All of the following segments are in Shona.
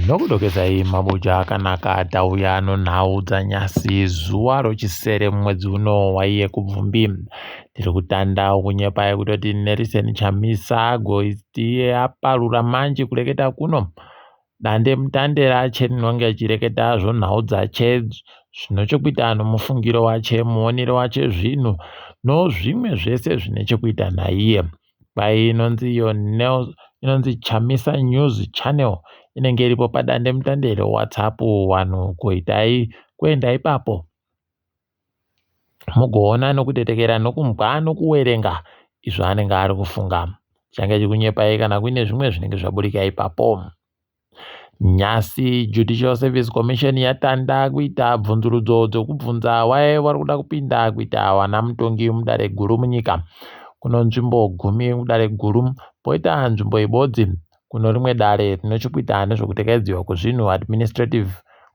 Nokudokesai mabuja akanaka tauya nonhau dzanyasi zuva rochisere mumwedzi uno waiye kubvumbi. Tiri kutanda kunyepai kutoti Nelson Chamisa goitiye aparura manje kureketa kuno. Dande mutande rache rinonge richireketa zvonhau dzache zvino chekuita nomufungiro wache muonero wache zvinhu nozvimwe zvese zvine chekuita naiye. Kwai inonzi iyo inonzi Chamisa News Channel inenge iripo padandemutande reWhatsApp vanhu kuitai kuenda ipapo mugoona nokutetekera nokumbwa nokuwerenga izvo anenge ari kufunga. Change chikunyepai kana kuine zvimwe zvinenge zvaburika ipapo. Nhasi Judicial Service Commission yatanda kuita bvunzurudzo dzekubvunza waye vari kuda kupinda kuita vana mutongi mudare guru munyika. Kuno nzvimbo gumi mudare guru poita nzvimbo ibodzi kuno rimwe dare rine chekuita nezvekutekaidziwa kwezvinhu Administrative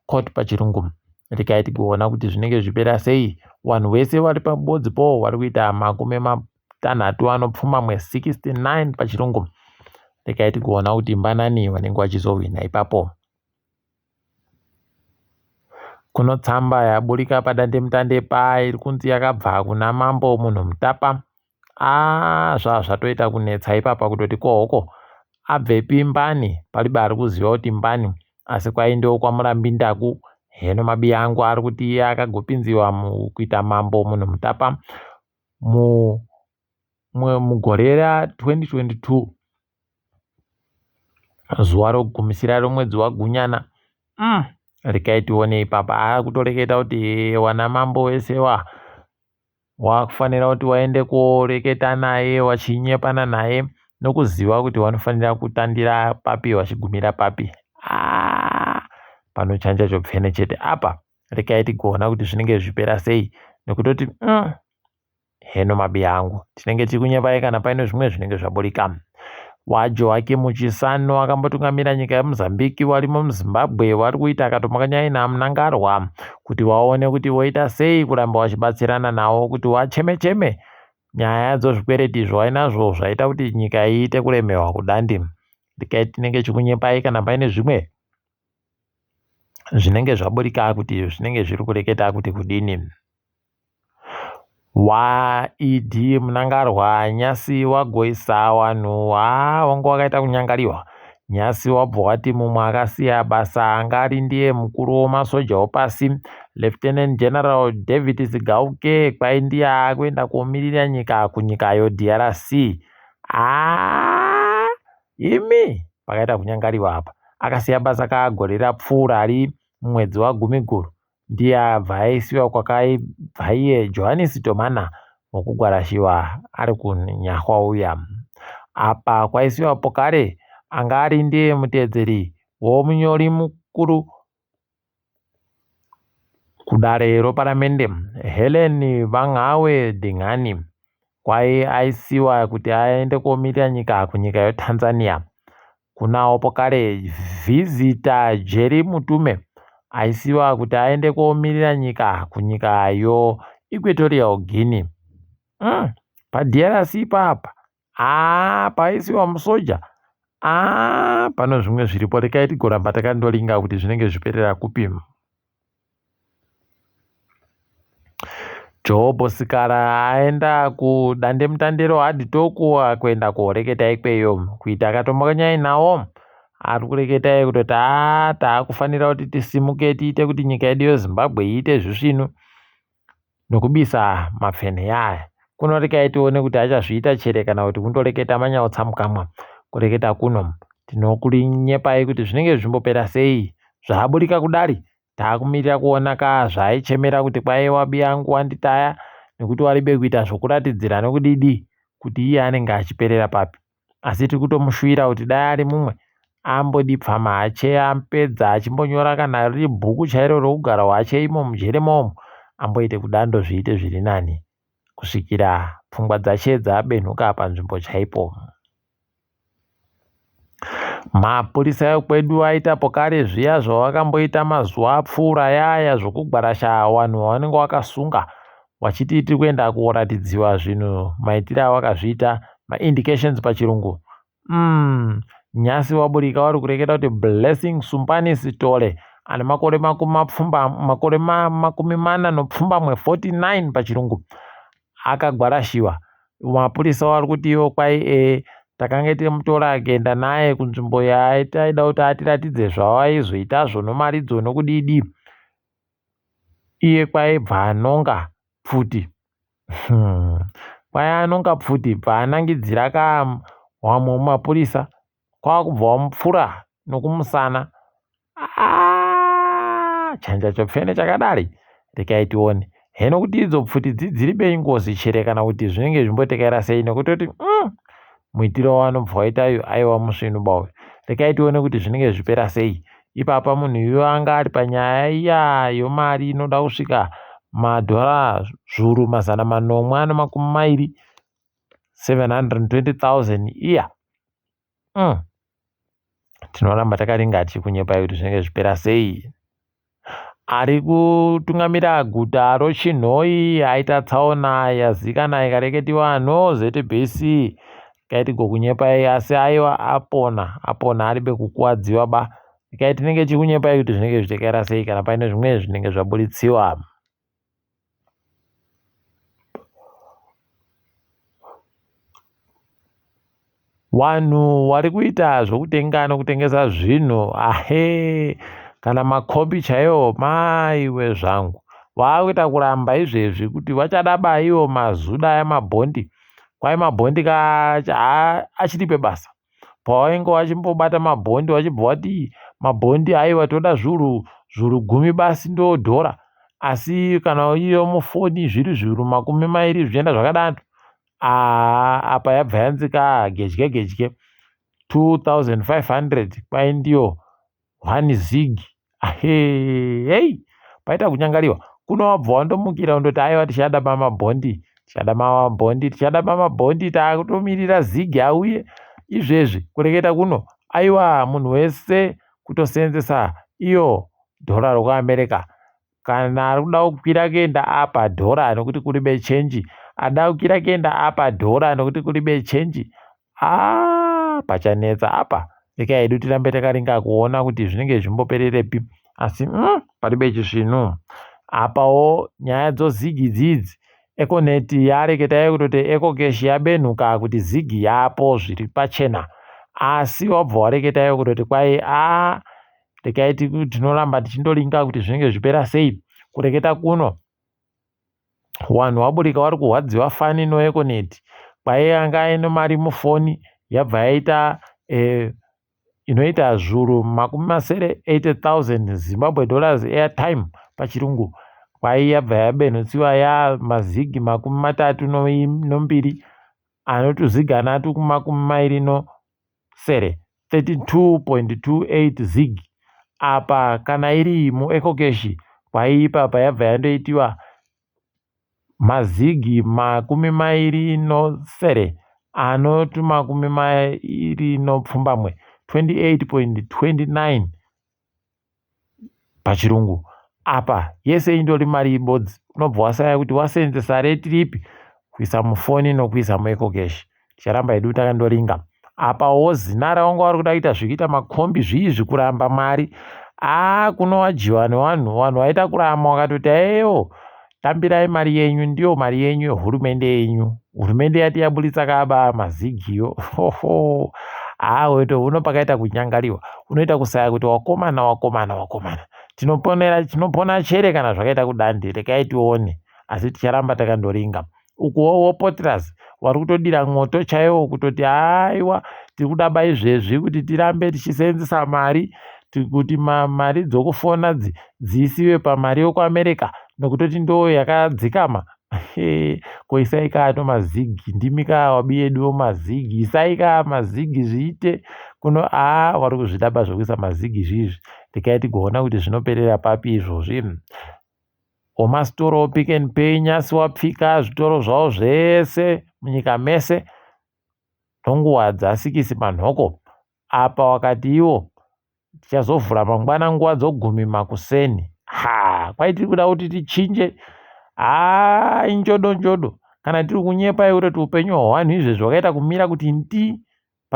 Court pachirungu. Regai tigoona kuti zvinenge zvichipera sei. Vanhu vese vari pabodzi po vari kuita makumi matanhatu anopfumbamwe 69 pachirungu. Regai tigoona kuti mbanani vanenge vachizohwina ipapo. Kuno tsamba yaburika padandemutande pa iri kunzi yakabva kuna mambo Munhumutapa. Aa zvazvatoita kunetsa ipapa kutoti kohoko abvepi mbani palibe ari kuziva kuti mbani asi kwaindiwo kwaMurambindaku heno mabiya angu ari kuti iye akagopinziwa mukuita mambo Munhumutapa mugore ra2022 zuva rokugumisira romwedzi waGunyana. Regai tione ipapa akutoreketa kuti wana mambo wese wa wakufanira kuti waende koreketa naye wachinyepana naye nokuziva kuti wanofanira kutandira papi wachigumira papi. Ah, panochanja chopfene chete apa. Regai tigoona kuti zvinenge zvichipera sei nekutoti heno mabiya angu tinenge tiri kunyepai kana paine zvimwe zvinenge zvaburika. WaJoakim Chisano akambotungamira nyika yeMozambique warimo muZimbabwe vari kuita akatomakanyai naMnangagwa kuti waone kuti voita sei kuramba vachibatsirana nawo kuti wacheme cheme nyaya dzozvikwereti zvawainazvo zvaita kuti nyika iite kuremewa kudandi. Regai tinenge chikunyepai kana paine zvimwe zvinenge zvaburika kuti zvinenge zviri kureketa kuti kudini. WaED Mnangagwa nyasi wagoisa vanhu haa wanga wakaita kunyangariwa. Nyasi wabva wati mumwe akasiya basa anga ari ndiye mukuru wemasoja opasi Lieutenant General David Sigauke kwai ndiye akuenda komirira nyika kunyika yoDRC. Haa imi pakaita kunyangariwa apa. Akasiya basa kaagore rapfuura ari mumwedzi waGumiguru ndiye abva aisiwa kwakaibva iye Johannes Tomana wokugwarashiwa ari kunyahwa uya. Apa kwaisiwa pokare anga ari ndiye muteedzeri womunyori mukuru kudare roparamende Helen Vanghawe Dingani kwai aisiwa kuti aende komirira nyika kunyika yeTanzania. Kunawo pokare Visitor Jerry Mutume aisiwa kuti aende komirira nyika kunyika yoEquatorial Guinea. PaDRC ipapa haa paisiwa musoja haa pano zvimwe zviripo rekai tigoramba takandoringa kuti zvinenge zviperera kupi. Jobho Sikara aenda kudandemutande rohard talk kuenda koreketa ikweyo kuita akatombokanyayi nawo ari kureketa iye kutoti haa taakufanira kuti tisimuke tiite kuti nyika yedu yeZimbabwe iite zvisvinu nokubisa mapfenhe aya. Kuno rekai tione kuti achazviita chere kana kuti kundoreketa manyautsa mukamwa. Kureketa kuno tinokurinyepai kuti zvinenge zvichimbopera sei zvaaburika kudari taakumirira kuona ka zvaaichemera kuti kwai wabiyangu wanditaya nekuti waribe kuita zvokuratidzira nokudidi kuti iye anenge achiperera papi. Asi tiri kutomushuwira kuti dai ari mumwe ambodipfama hache apedza achimbonyora kana riri bhuku chairo rokugara hwache imo mujere momo amboite kudando zviite zviri nani kusvikira pfungwa dzache dzabenhuka panzvimbo chaipo. Mapurisa ekwedu aita pokare zviya zvavakamboita mazuva apfuura ayaya zvokugwarasha vanhu vavanenge vakasunga vachiti tiri kuenda koratidziwa zvinhu maitiro avakazviita maindications pachirungu. Nyasi waburika wari kureketa kuti Blessing Sumbani Sithole ane makore makumi 44 49 pachirungu akagwarashiwa. Mapurisa wari kuti iwo kwai e takange timutora akaenda naye kunzvimbo yaitaida kuti atiratidze zvawaizoitazvo nomaridzo nokudidi. Iye kwaibva anonga pfuti. Kwai anonga pfuti bva anangidzira wamwe mapurisa kwakubva wamupfura nokumusana. Chanja chopfene chakadari rekai tione. Heno kuti idzo pfuti dziri bei ngozi chere kana kuti zvinenge zvimbotekaira sei nekutoti muitiro waanobva waitayo aiwa musvinu bauyu. Rekai tione kuti zvinenge zvipera sei. Ipapa munhu iyoyo anga ari panyaya iya yomari inoda kusvika madhora zviuru 720 720,000 iya. Tinoramba takaringa tichikunyepai kuti zvinenge zvipera sei. Ari kutungamira guta roChinhoyi aita tsaona yazikana ikareketiwa no ZBC kaiti gokunyepai asi aiwa apona apona aribe kukuwadziwa ba. Kai tinenge tichikunyepai kuti zvinenge zvichitekaira sei kana paine zvimwe zvinenge zvaburitsiwa. Vanhu vari kuita zvokutenga nokutengesa zvinhu ahe kana makombi chaiwo maiwe zvangu vakuita kuramba izvezvi kuti vachada baiwo mazuda aya mabhondi kwai mabhondi ka achiri pebasa pawainge wachimbobata mabhondi wachibva wati mabhondi aiwa toda zviuru zviuru 10 basi ndo dhora asi kana iyo mufoni zviri zviuru 20 zvichienda zvakadaro. Apa yabva yanzi ka gedye gedye 2500 kwai ndiyo 1 zig. Ahei paita kunyangariwa kuno wabva wandomukira undoti aiwa tichada mabhondi tichada mabhondi tichada mabhondi takutomirira zig auye izvezvi kureketa kuno aiwa munhu wese kutoseenzesa iyo dhora rokuAmerica. Kana ari kuda kukwira kuenda apa dhora nokuti kuribe chenji ada kukwira kuenda apa dhora nokuti kuribe chenji pachanetsa apa. Rekai hedu tirambe takaringa kuona kuti zvinenge zvimbopererepi asi paribe chisvinu. Apawo nyaya dzozigi dzidzi Econet yareketa kutoti EcoCash yabenhuka kuti zigi yapo zviri pachena asi wabva wareketa kutoti kwai rekai tinoramba tichindoringa kuti zvinenge zvipera sei. Kureketa kuno vanhu vaburika vari kurwadziwa fani noEconet kwai anga aine mari mufoni yabva yaita inoita zviuru 70 80,000 Zimbabwe dollars airtime pachirungu kwai yabva yabenhutsiwa ya mazigi 32 anotuzigana tu27 32.28 zig. Apa kana iri muEcoCash kwai ipapa yabva yandoitiwa mazigi 27 anoti 28 28.29 pachirungu. Apa yese indori mari ibodzi unobva wasaya kuti waseenzesa rate ripi kuisa mufoni nokuisa muEcoCash. Ticharamba hedu takandoringa. Apawo zina rawanga vari kuda kuita zvekuita makombi zviizvi kuramba mari kunowadyiwa nevanhu vanhu vaita kuramba vakatoti aiwo tambirai mari yenyu ndiyo mari yenyu yehurumende yenyu. Hurumende yati yaburitsa kaba mazigiyo weto uno pakaita kunyangariwa unoita kusaya kuti wakomana wakomana wakomana tinopona chere kana zvakaita kudandi rekai tione asi ticharamba takandoringa. Ukuwo Potras vari kutodira mwoto chaiwo kutoti aiwa tiri kuda ba izvezvi kuti tirambe tichiseenzesa mari kuti mari dzokufona dziisiwe pamari yokuAmerica nokutoti ndo yakadzikama. Ko isai ka mazigi ndimi ka wabi yedu mazigi isai ka mazigi zviite kuno vari kuzvida ba zvokuisa mazigi zviizvi rekai tigoona kuti zvinoperera papi izvozvi. Omasitoro Pick n Pay nyasi wapfika zvitoro zvavo zvese munyika mese nonguva dzasikisi manhoko. Apa wakati iwo tichazovhura mangwana nguva dzogumi makuseni. Kwai tiri kuda kuti tichinje injodo njodo kana tiri kunyepa kutoti upenyu hwavanhu izvezvi hwakaita kumira kuti ndi.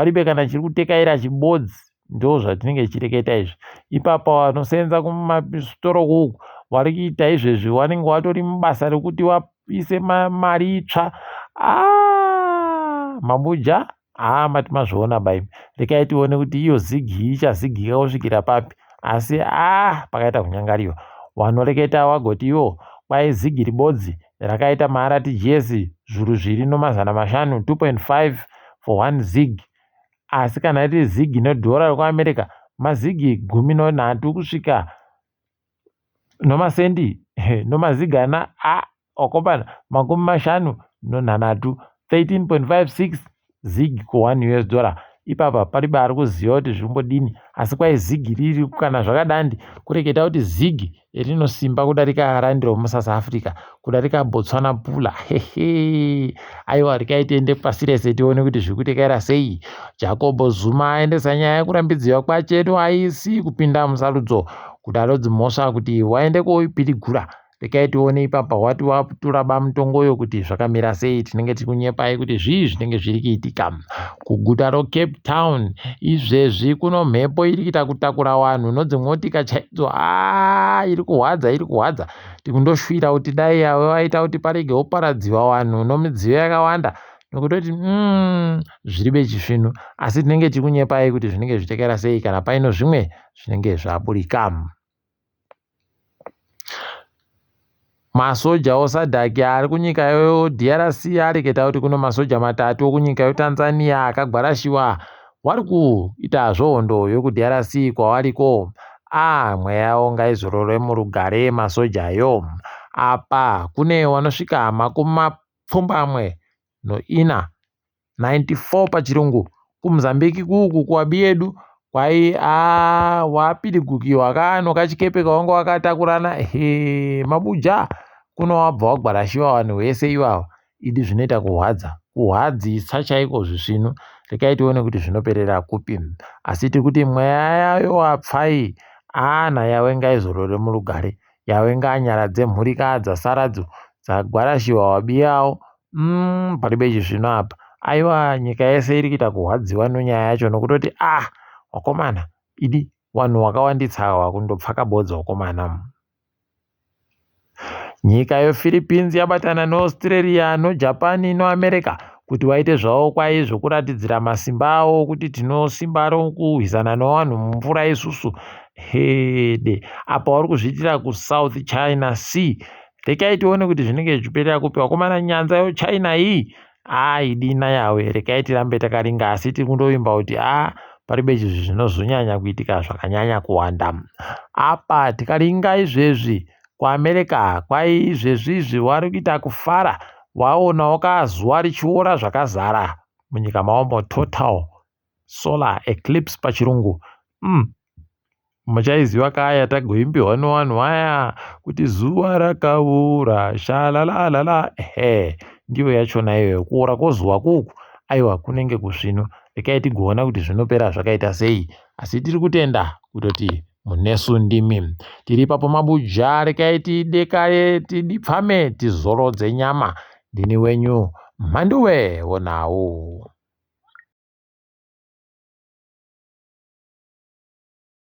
Paribe kana chiri kutekaira chibodzi ndo zvatinenge tichireketa izvi. Ipapa vanosenza kumasitoro uku vari kuita izvezvi vanenge vatori mubasa rekuti vaise mari itsva. Ah, mabuja haa mati mazviona baimi rekai tione kuti iyo zigi ichazigika kusvikira papi asi haa pakaita kunyangariwa wanoreketa wagoti iwo kwai zigi ribodzi rakaita maRTGS zvuru zviri nomazana mashanu 2.5 for one zig asi kana riri zigi nedhora rekuAmerica mazigi gumi nonhatu kusvika nomasendi nomazigana a okopana 53 13.56 zig ku1 US dollar ipapa paribe ari kuziva kuti zvimbodini asi kwai zigi riri kana zvakadandi kureketa kuti zigi rinosimba kudarika randi romuSouth Africa kudarika Botswana pula hehe aiwa rekai tiende pasi rese tione kuti zviri kutekaira sei Jacob Zuma aendesa nyaya yekurambidziwa kwachedu aisi kupinda musarudzo kudaro dzimhosva kuti waende koipirigura rekai tione ipapa wati watura bamutongoyo kuti zvakamira sei tinenge tiri kunyepai kuti zvii zvinenge zviri kuitika kuguta roCape Town izvezvi kuno mhepo iri kuita kutakura vanhu nodzimotika chaidzo a iri kuhwadza iri kuhwadza tikundoshwira kuti dai avo vaita kuti parege kuparadziwa vanhu nomidziyo yakawanda nokutoti zviri bechisvinu asi tinenge tiri kunyepai kuti zvinenge zvichitekaira sei kana paino zvimwe zvinenge zvaburika. Masoja oSADC ari kunyika yoDRC areketa kuti kuno masoja matatu okunyika yoTanzania akagwarashiwa wari kuita zvohondo yokuDRC kwawariko. A mweya yavo ngaizorore murugare masojayo. Apa kune wanosvika 94 94 pachirungu kuMozambique kuku kuwabi yedu kwai a wapirigukiwa kano kachikepe kawanga wakatakurana he mabuja kuno wabva wagwarashiwa vanhu vese ivava idi zvinoita kuhwadza kuhwadzisa chaiko zvisvinu rekai tione kuti zvinoperera kupi asi tiri kuti mweya yayo wapfai ana yawe ngaizorore murugare yawe ngaanyaradze mhuri kaa dzasaradzo dzagwarashiwa wabiyawo paribe chisvinu apa aiwa nyika yese iri kuita kuhwadziwa nonyaya yacho nokutoti ah wakomana idi vanhu wakawanditsa awa kundopfaka bodza wakomana. Nyika yePhilippines yabatana neAustralia noJapan noAmerica kuti waite zvavo kwai zvokuratidzira masimba avo kuti tinosimba rokurwisana nevanhu mumvura isusu hede apa vari kuzviitira kuSouth China Sea rekai tione kuti zvinenge zvichiperera kupi vakomana nyanza yoChina iyi aidina yawe rekai tirambe takaringa asi tiri kundovimba kuti a paribe izvi zvinozonyanya kuitika zvakanyanya kuwanda apa tikaringa izvezvi kuAmerica kwai izvezvi izvi wari kuita kufara waonawo kazuva richiora zvakazara munyika mavombo total solar eclipse pachirungu Muchaiziva kaya tagoimbiwa nevanhu vaya kuti zuva rakaura shalalalala ehe ndiyo yachona iyoyo kuora kwozuva kuku aiwa kunenge kusvinu rekai tigoona kuti zvinopera zvakaita sei asi tiri kutenda kutoti munesu ndimi tiri ipapo mabuja rekai tidekare tidipfame tizorodze nyama ndini wenyu mhanduwe wonawo.